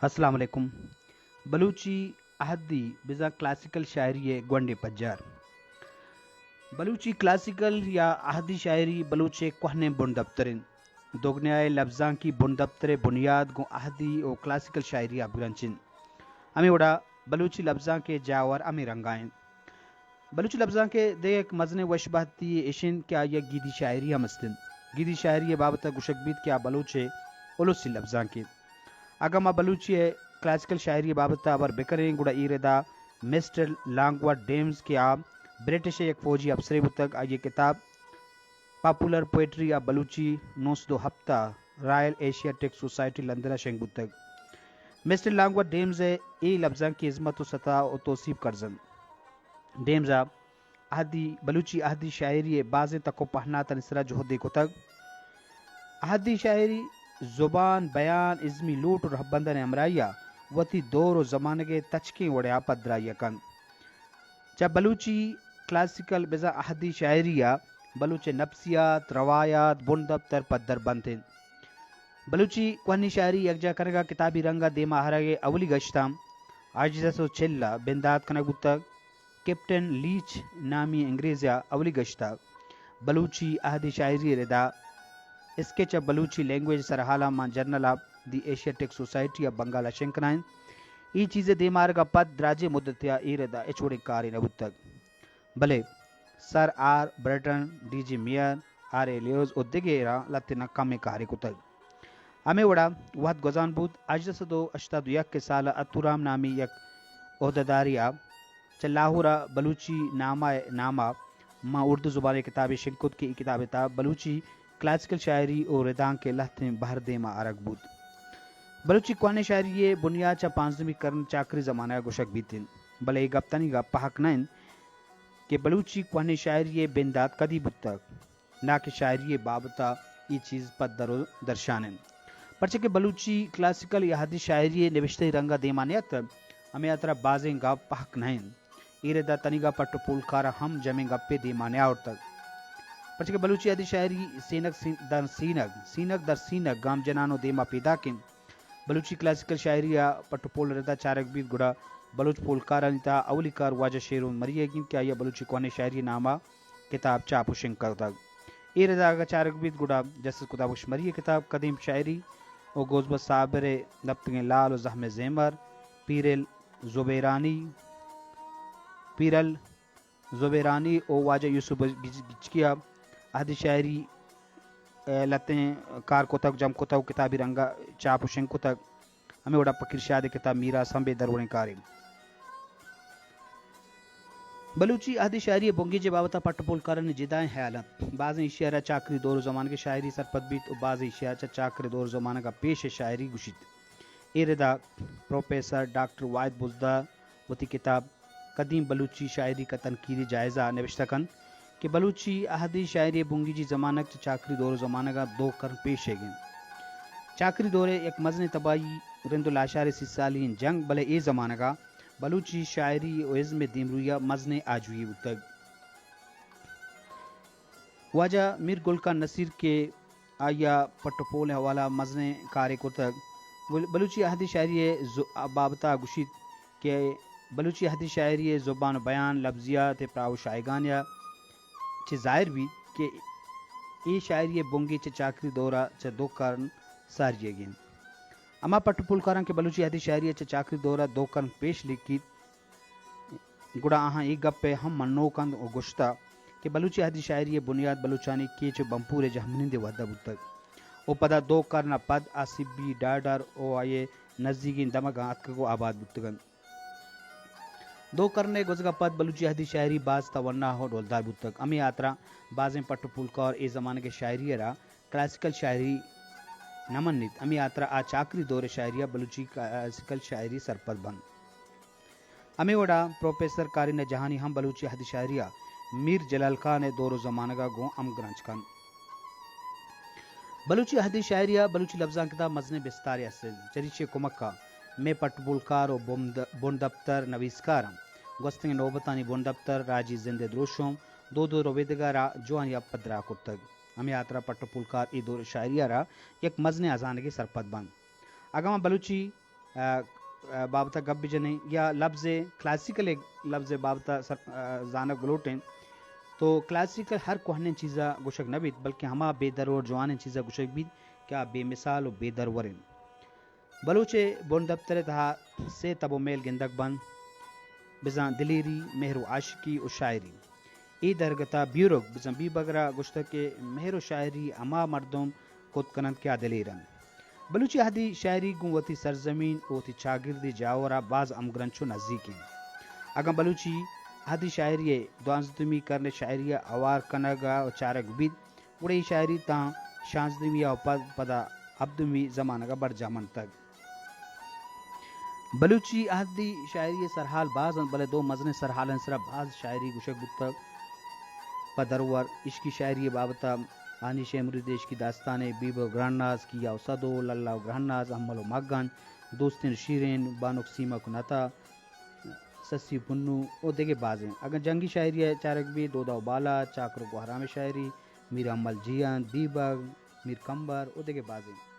السلام علیکم۔ بلوچی عہدی بزاں کلاسیکل شاعری ءِ گونڈیں پجار۔ بلوچی کلاسیکل یا عہدی شاعری بلوچ ءِ کوہنیں بندپتر انت۔ دگنیا ءِ لبزانکی بندپتر ءِ بنیاد گوں عہدی و کلاسیکل شاعری ءَ بگرنچ انت۔ ہمے وڑا بلوچی لبزانک ءِ جاور ہمے رنگا انت۔ بلوچی لبزانک ءِ دگہ یک مزنیں وش بہتی یے اش انت کہ آئی ءَ گیدی شاعری ہم است انت۔ گیدی شاعری ءِ بابت ءَ گوشگ بیت کہ آ بلوچ ءِ السی لبزانکے۔ اگاں ما بلوچی ءِ کلاسیکل شاعری ءِ بابت ءَ ہبر بکنیں، گڑا اے ردا مسٹر لانگورتھ ڈیمز کہ آ برٹش ءِ یک فوجی افسرے بوتگ، آئی ءِ کتاب پاپولر پوئٹری آف بلوچی نو سد و ہپتاد، رائل ایشیاٹک سوسائٹی لندن ءَ شنگ بوتگ۔ مسٹر لانگورتھ ڈیمز ءِ اے لبزانکی ہزمت و ستا و توسیپ کرز انت۔ ڈیمز ءَ عہدی، بلوچی عہدی شاعری ءِ بازیں تک و پہناتانی سرا جہدے کتگ۔ عہدی شاعری زبان، بیان، ازمی لوٹ و رہبندانی ہمراہی ءَ وتی دور و زمانگ ءِ تچکیں وڑے ءَ پدرائی ءَ کنت۔ چہ بلوچی کلاسیکل بزاں عہدی شاعری ءَ بلوچ ءِ نفسیات، روایات، بندپتر پدر بنت انت۔ بلوچی کوہنی شاعری یکجاہ کنگ ءَ کتابی رنگ ءَ دیما آرگ ءِ اولی گشتاں ہژدہ سد و چل ءَ بندات کنگ بوتگ۔ کیپٹن لیچ نامی انگریزے ءَ اولی گشت ءَ بلوچی عہدی شاعری ءِ ردا اسکیچ آف بلوچی لینگویج سرحال ءَ ماں journal of the Asiatic society of Bengal ءَ شنگ کنائینت۔ اے چیز ءِ دیما آرگ ءَ پد دراجیں مدتے ءَ اے ردا ہچ وڑیں کارے نہ بوتگ۔ بلے sir R Burton, D G Mayer, R A Lewes و دگراں لہتیناں کمیں کارے کتگ۔ ہمے وڑا وہد گوزان بوت، ہژدہ سد و ہشتاد و یک ءِ سال ءَ اتورام نامی یک عہدہ دارے ءَ چہ لاہور ءَ بلوچی نامہ ءِ نام ءَ ماں اردو زبان ءِ کتابے شنگ کت کہ اے کتاب ءِ تہا بلوچی کلاسیکل شاعری و ردانک ءِ لہتیں بہر دیما آرگ بوت۔ بلوچی کوہنیں شاعری ءِ بنیاد چہ پانزدہمی کرن چاکری زمانگ ءَ گوشگ بیت انت، بلے اے گپ تنیگا پہک نہ انت کہ بلوچی کوہنیں شاعری ءِ بندات کدی بوتگ، نا کہ شاعری ءِ بابت ءَ اے چیز پدر و درشان انت۔ پرچہ کہ بلوچی کلاسیکل یا عہدی شاعری ءِ نبشتہی رنگ ءَ دیما نیاتکگ، ہمے ہاترا بازیں گپ پہک نہ انت۔ اے ردا تنیگا پٹ و پولکاراں ہم جمیں گپے دیما نیاورتگ۔ پرچہ کہ بلوچی عہدی شاعری سینگ سین-، در سینگ، سینگ در سینگ گام جنان و دیما پیداک انت۔ بلوچی کلاسیکل شاعری ءِ پٹ و پول ءِ ردا چارگ بیت گڑا بلوچ پولکارانی تہا اولی کار واجہ شیرمحمد مری ئیگ انت کہ آئی ءَ بلوچی کوہنیں شاعری ءِ نام ءَ کتاب چاپ و شنگ کرتگ۔ اے ردا اگاں چارگ بیت گڑا جسٹس خدا بخش مری ءِ کتاب قدیم شاعری و گوزبہ صابر ءِ دپتگیں لال و زہم ءِ زیمر، پیرل زبیرانی، پیرل زبیرانی و واجہ یوسف گچ-، گچکی ءَ عہدی شاعری ءِ لہتیں کار کتگ، جم کتگ و کتابی رنگ ءَ چاپ و شنگ کتگ۔ ہمے وڑا پکیر شاد ءِ کتاب میراث ہم بے دروڑیں کارے۔ بلوچی عہدی شاعری ءِ بنگیج ءِ بابت ءَ پٹ و پولکارانی جدائیں ہیال انت۔ بازیں ایشی ءَ را چاکری دور و زمانگ ءِ شاعری سرپد بیت و بازیں ایشی ءَ چہ چاکری دور و زمانگ ءَ پیش ءِ شاعری گوشیت۔ اے ردا پروفیسر ڈاکٹر واحد بزدار وتی کتاب قدیم بلوچی شاعری کا تنقیدی جائزہ نبشتہ کنت کہ بلوچی عہدی شاعری ءِ بنگیجی زمانگ چہ چاکری دور و زمانگ ءَ دو کرن پیش ئیگ انت۔ چاکری دور ءِ یک مزنیں تباہی رند و لاشاریں سی سالی ئیں جنگ، بلے اے زمانگ ءَ بلوچی شاعری و ازم ءِ دیمروئی ءَ مزنیں آجوئی بوتگ۔ واجہ میر گل خان نصیر کہ آئی ءَ پٹ و پول ءِ حوالہ ءَ مزنیں کارے کرتگ، بل-، بلوچی عہدی شاعری ءِ ز-، بابت ءَ گوشیت کہ بلوچی عہدی شاعری ءِ زبان و بیان، لبزیات ءِ پراہ و شاہگانی ءَ چہ ظاہر بیت کہ اے شاعری ءِ بنگیج چہ چاکری دور ءَ چہ دو کرن ساری ئیگ انت۔ ہما پٹ و پولکاراں کہ بلوچی عہدی شاعری ءَ چہ چاکری دور ءَ دو کرن پیش لیکیت، گڑا آہاں اے گپ ءَ ہم منوک انت و گوشتہ کہ بلوچی عہدی شاعری ءِ بنیاد بلوچانی کیچ و بمپور ءِ جہمنند ءِ وھد ءَ بوتگ و پدا دو کرن ءَ پد آ سبی، ڈاڈر و آئی ءِ نزیگیں دمگاں اتکگ و آباد بوتگ انت۔ دو کرن ءِ گوزگ ءَ پد بلوچی عہدی شاعری باز توناہ و ڈولدار بوتگ۔ ہمے ہاترا بازیں پٹ و پولکار اے زمانگ ءِ شاعری ءَ را کلاسیکل شاعری نہ منیت۔ ہمے ہاترا آ چاکری دور ءِ شاعری ءَ بلوچی کلاسیکل شاعری سرپد بنت۔ ہمے وڑا پروفیسر قاری نجہانی ہم بلوچی عہدی شاعری ءَ میر جلال خان ءِ دور و زمانگ ءَ گوں ہمگرنچ کنت۔ بلوچی عہدی شاعری ءَ بلوچی لبزانک ءِ تہا مزنیں بستارے است انت۔ چریشی ءِ کمک ءَ مئے پٹ پولکار و بند-، بندپتر نویسکاراں گوستگیں نوبتانی بندپتر، راجی زند ءِ دروشم، دود و ربیدگ ءَ را جوانی ءَ پدراہ کرتگ۔ ہمے ہاترا پٹ و پولکار اے دور ءِ شاعری ءَ را یک مزنیں ہزانگے سرپد بنت۔ اگاں ما بلوچی بابت ءَ گپ بجنیں یا لبز، کلاسیکل لبز بابت ءَ زانگ بلوٹیں، تو کلاسیکل ہر کوہنیں چیز ءَ گوشگ نہ بیت، بلکیں ہما بے درور جوانیں چیز ءَ گوشگ بیت کہ آ بے مثال و بے درور انت۔ بلوچ ءِ بن دپتر ءِ تہا سے تب و میل گندگ بنت، بزاں دلیری، مہر و عاشقی و شاعری۔ اے درگت ءَ بیورگ بزاں بیبگر ءَ گوشتگ کہ مہر و شاعری ہما مردم کت کننت کہ آ دلیر انت۔ بلوچی اہدی شاعری گوں وتی سرزمین و وتی چاگردی جاور ءَ باز ہمگرنچ و نزیک انت۔ اگاں بلوچی اہدی شاعری ءِ دوازدہمی کرن ءِ شاعری ءَ ہوار کنگ ءُ چارگ بیت، گڑا اے شاعری تاں شانزدہمی ءَ پد، پدا ہبدہمی زمانگ ءَ برجاہ منتگ۔ بلوچی اہدی شاعری ءِ سرحال باز انت، بلے دو مزنیں سرحالانی سرا باز شاعری گوشگ بوتگ۔ پہ درور عشقی شاعری ءِ بابت ءَ آنی شے مرید عشقی داستان، بیبہ گراناز، کیا و سدو، للا و گراناز، امل و مگن، دوستین شیرین، بانک سیمک و نتا، سسی پنو و دگہ بازیں۔ اگاں جنگی شاعری ءَ چارگ بیت، دودا و بالا، چاکر و گوہرام ءِ شاعری، میر امل جیئند، بیبگ، میر کمبر و دگہ بازیں۔